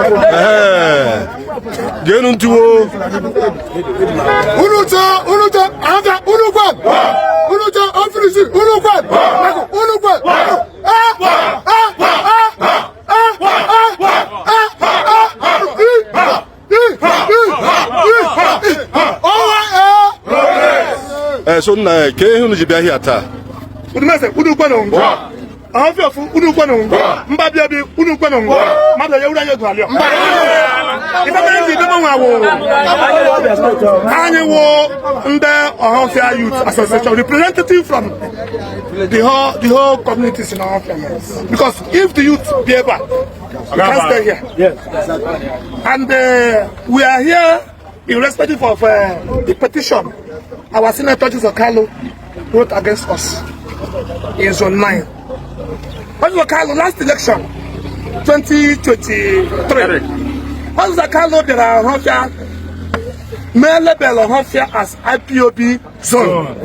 Ee, geenụ ntị wo. Unu chọọ, unu chọọ, Ọhafịa, unu kwe. Unu chọọ, ofirisi, unu kwe. Mako, unu kwe. A, A, A, A, A, A, A, I, I, I, I, ọwa e. Ee, so nna ya, kee ihe unu ji bịa here taa? Udumese, unu kwe nụ. Ọhafịa ofu, unu kwe nụ. Mba bịa bi, unu kwe nụ. Mmadụ ya wuru anyị otu alịọ. Ife mere ji bịa nwa wụ anyị wụ ndị Ọhafịa Youth Association representative from the whole communities in Ọhafịa, because if the youth be ebe, we can't stay here. And we are here in respect of the petition our Senator Orji Kalu wrote against us in Zone 9. Orji Kalu, last election 2023, Orji Kalu bịara Ọhafịa mee label Ọhafịa as IPOB zone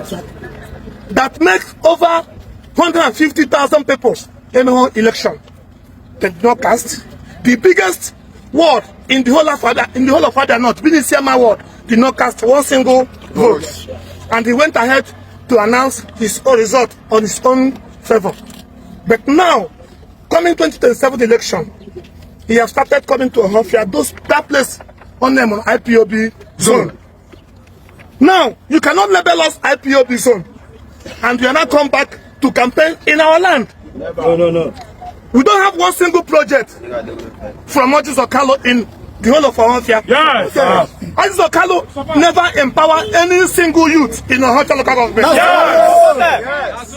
that makes over 150,000 people in the whole election. They did not cast. The biggest ward in the whole of Abia North, being Isiama ward, did not cast one single vote. And he went ahead to announce his own result on his own favor. But now, coming 2027 election, he has started coming to Ohafia, those that place on them on IPOB zone. Now, you cannot label us IPOB zone, and you are not come back to campaign in our land. No. We don't have one single project from Orji Kalu in the whole of Ohafia. Orji Kalu never empower any single youth in Ohafia local government.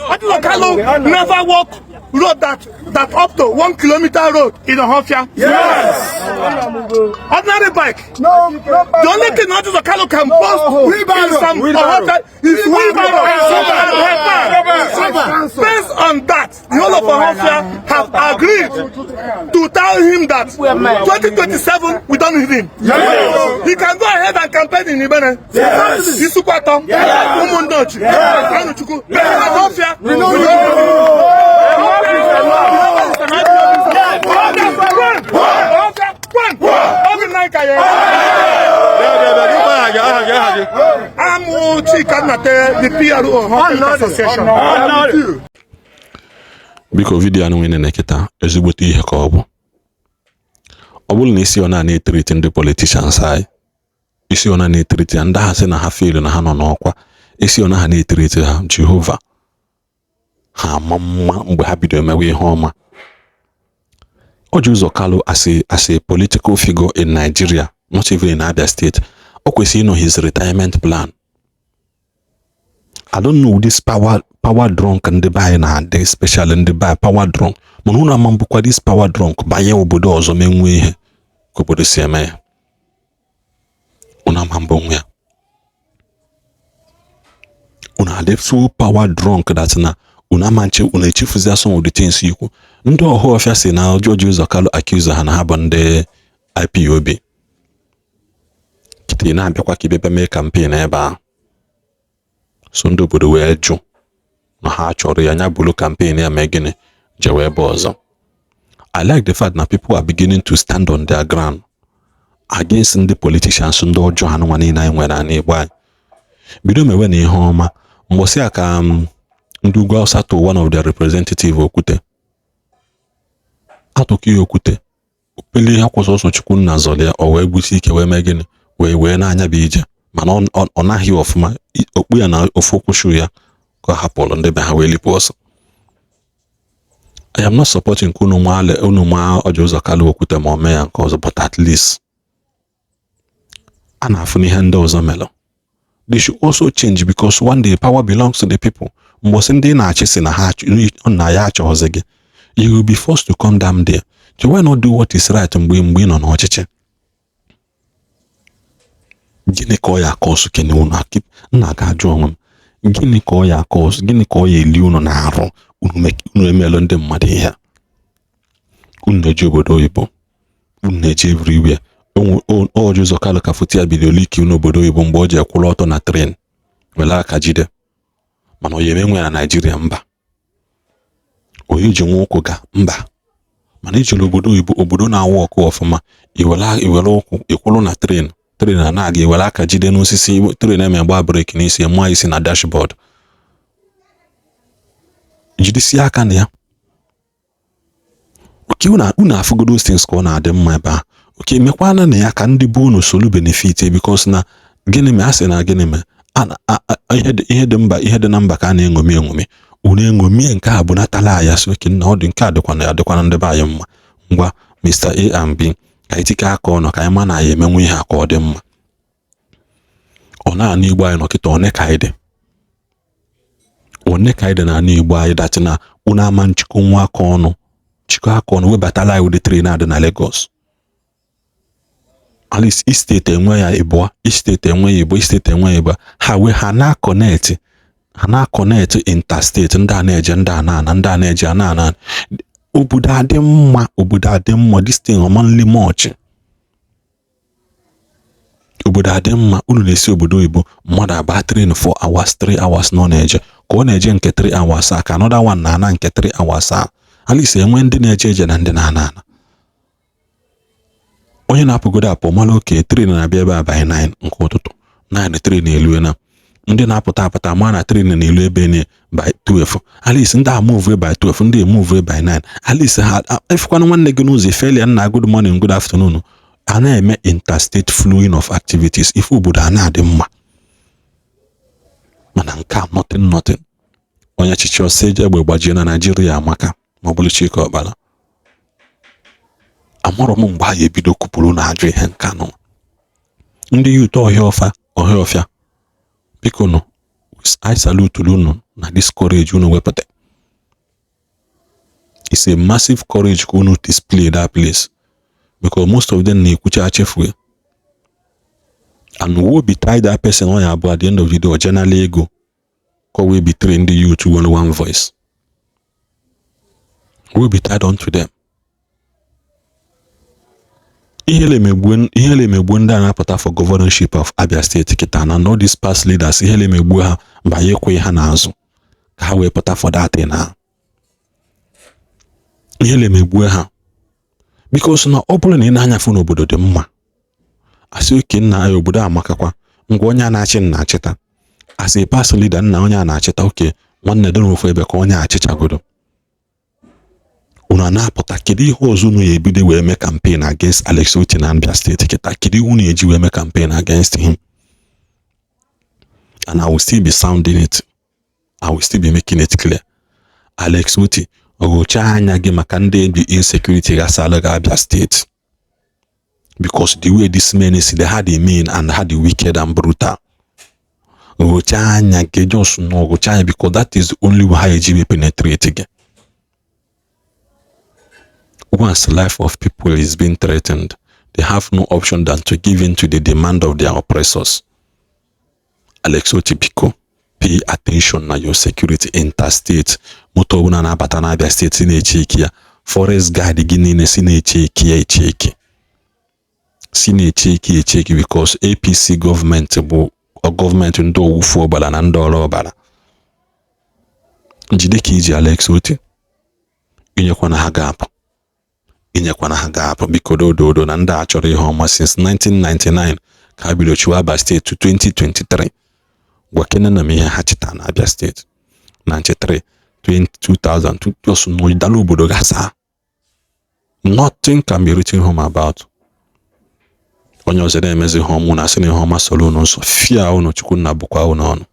Orji Kalu never walk road that up to 1 kilometer road in Ohafia. Ordinary bike. No. The only thing Orji Kalu can boast in some Ohafia is wheelbarrow and headpan. Based on that, the whole of Ohafia have agreed to tell him that 2027, we don't need him. He can go ahead and campaign in Ibene, Isuikwuato, Umunneochi, Anuchukwu, but in Ohafia, we don't need him. Ohafia, one. Obi nine ka ya. Bịa, bịa, bịa, gị gwa aha gị, aha gị, aha gị. I'm Chika Nnate, the PRO Ohafia Association. Biko, video anụ nwere na-eketa ezigbote ihe ka ọ bụ. Ọ bụrụ na isi ọ na na-etreat ndị politicians anyị, isi ọ na na-etreat ya ndị ha sị na ha feel na ha nọ n'ọkwa, isi ọ na ha na-etreat ha, Jehova ha ama mma mgbe ha bido emewe ihe ọma. Orji Uzor Kalu as a political figure in Nigeria, not even in Abia State, o kwesịrị ịnọ his retirement plan. I don't know this power drunk ndị be anyị na-adị, especially ndị be anyị power drunk, mana unu ama mbụkwa this power drunk banye obodo ọzọ menwee ihe ka obodo si eme ya. Unu ama mbụ nwe ya, unu adị so power drunk that na unu ama nche, unu echefuzi some of the things ikwu. Ndị Ọhafịa si na Orji Uzor Kalu accuse ha na ha bụ ndị IPOB. Kịta ị na-abịakwa ka ịbịa mee campaign ebe ahụ. So ndị obodo wee jụ na ha chọrọ ya, nya bụrụ campaign ya mee gịnị, jewe ebe ọzọ. I like the fact na people are beginning to stand on their ground against ndị politicians ndị ọjọọ ha nwa niile anyị nwere na Igbo anyị. Bido mewe na ihe ọma mgbọsị a ka ndị ugwu Hausa to one of their representative okwute, atụkọ ya okwute opele ihe akwụsọ ọsọ. Chukwu nna zọrọ ya, o wee gwusi ike wee mee gịnị, wee na-anya bụ ije, mana ọ naghị ọfụma. Okpu ya na ofu ụkwụ shoe ya ka ọ hapụrụ ndị be ha wee lipụ ọsọ. I am not supporting ka unu maa unu maa Orji Uzor Kalu okwute ma o mee ya nke ọzọ, but at least a na-afụ n'ihe ndị ọzọ melụ. They should also change, because one day power belongs to the people. Mgbọsị ndị na-achị si na ha na ya achọghịzị gị, you will be forced to come down there. So why not do what is right mgbe ị nọ n'ọchịchị? Gịnị ka ọ ya akọsụ kene unu nna aga ajụ onwe m, gịnị ka ọ ya akọsụ, gịnị ka ọ ya eli unu na-arụ? Unu emelụ ndị mmadụ ihe a. Unu na-eji obodo oyibo, unu na-eji everywhere. Orji Uzor Kalu ka foto ya bidoro ike n'obodo oyibo mgbe o ji ekwụrụ ọtọ na train were aka jide, mana ọ ya eme nwe na Naijiria mba, onye ji nwa ụkwụ ga mba, mana ijere obodo oyibo, obodo na-awụ ọkụ ọfụma. Iwere ụkwụ ịkwụrụ na train, train na na-aga, iwere aka jide n'osisi, train eme gba brake n'isi, mụọ isi na dashboard, jidesie aka na ya. Oke unu afụgodo things ka ọ na-adị mma ebe a. Oke mekwana na ya ka ndị bụ unu solu benefit, because na gịnị mee a sị na gịnị mee ihe dị mba, ihe dị na mba ka a na-eṅomi eṅomi. Unu eṅomie nke a bụ natala ya, si oke na ọ dị nke a dịkwa na adịkwana ndị be anyị mma. Ngwa, Mr. A and B, ka anyị tikọ aka ọnụ ka anyị ma na anyị emenwu ihe a ka ọ dị mma. Ọ na-ana Igbo anyị nọkịta, one ka anyị dị, one ka anyị dị n'ala Igbo anyị datị na unu ama nchịkọ nwa aka ọnụ, chịkọ aka ọnụ webatala anyị ụdị train adị na Lagos. At least steeti enwe ya ịbụọ, steeti enwe ya ịbụọ, steeti enwe ya ịbụọ. Ha wee ha na-aconnect, ha na-aconnect interstate. Ndị a na-eje, ndị a na-ana, ndị a na-eje, a na-ana. Obodo adị mma, obodo adị mma. This thing ọmanly much, obodo adị mma. Unu na-esi obodo oyibo, mmadụ agba train 4 hours, 3 hours nọ na-eje, ka ọ na-eje nke 3 hours a, ka another one na-ana nke 3 hours a. At least enwe ndị na-eje eje na ndị na-ana ana. Onye na-apụgodo apụ mara oke train na-abịa ebe a by 9 nke ụtụtụ, 9 train elue na ndị na-apụta apụta ma na train na-elu ebe ne by 12. At least ndị a move by 12, ndị move by 9. At least ha efukwana nwanne gị n'ụzọ ifelia nna, good morning, good afternoon. A na-eme interstate flowing of activities, ife obodo a na-adị mma. Mana nke a, nothing, nothing. Onye ọchịchị ọsọ eji egbe gbajie na Naijiria amaka ma ọ bụrụ Chike Ọkpara. Amarọ m mgbe a ya ebido kwupụrụ na ajọ ihe nka nọ. Ndị youth ọhịa ọfa ọhịa ọfịa, biko nụ, I salute unu na this courage unu wepụta. It's a massive courage ka unu display that place, because most of them na-ekwucha chefue and woe betide that person ọ ya abụ at the end of the day o jenala ego ka o wee betray ndị youth nwere one voice. Woe betide unto them. Ihe emegbuo ndị a na-apụta for governorship of Abia State kịta na all these past leaders, ihe emegbuo ha banye ekweghị ha n'azụ ka ha wee pụta for that thing ha. Ihe emegbuo ha because na ọ bụrụ na ị na-anyafu n'obodo dị mma, asị oke nna ya obodo amakakwa. Ngwa, onye a na-achị nna achịta as a past leader, nna onye a na-achịta oke nwanne dị n'ofu ebe ka onye achịchagodo. Unu na-apụta, kedu ihe ọzọ unu ya ebido wee mee campaign against Alex Otti na Abia State kịta? Kedu ihe unu eji wee mee campaign against him? And I will still be sounding it, I will still be making it clear. Alex Otti, ọgụchaa anya gị maka ndị dị insecurity gasala gị Abia State, because the way this men si they had the mean and had the wicked and brutal. Gụchaa anya gị, just no gụchaa anya, because that is the only way ha eji wee penetrate gị. Once the life of people is being threatened, they have no option than to give in to the demand of their oppressors. Alex Otti, biko, pay attention na your security. Interstate moto ọbụla na-abata n'Abia Steeti na-eche eke ya, forest guard gị niile si na-eche eke ya, eche eke, si na-eche eke, eche eke, because APC gọọmenti bụ gọọmenti ndị owufu ọbara na ndị ọrụ ọbara. Jide ka iji Alex Otti, inyekwana ha gap, inyekwana ha gap, biko, dododo na ndị a chọrọ ihe ọma. Since 1999 ka ha bido chiwa Abia Steeti to 2023. Gwa kene na m ihe ha chịta na Abia Steeti 93, 2000, just n'ụdala obodo gasa. Nothing can be written home about. Onye ọzọ na-emezi ihe ọma, na asị na ihe ọma soro unu nsọ fia unu. Chukwu nna bụkwa unu ọnụ.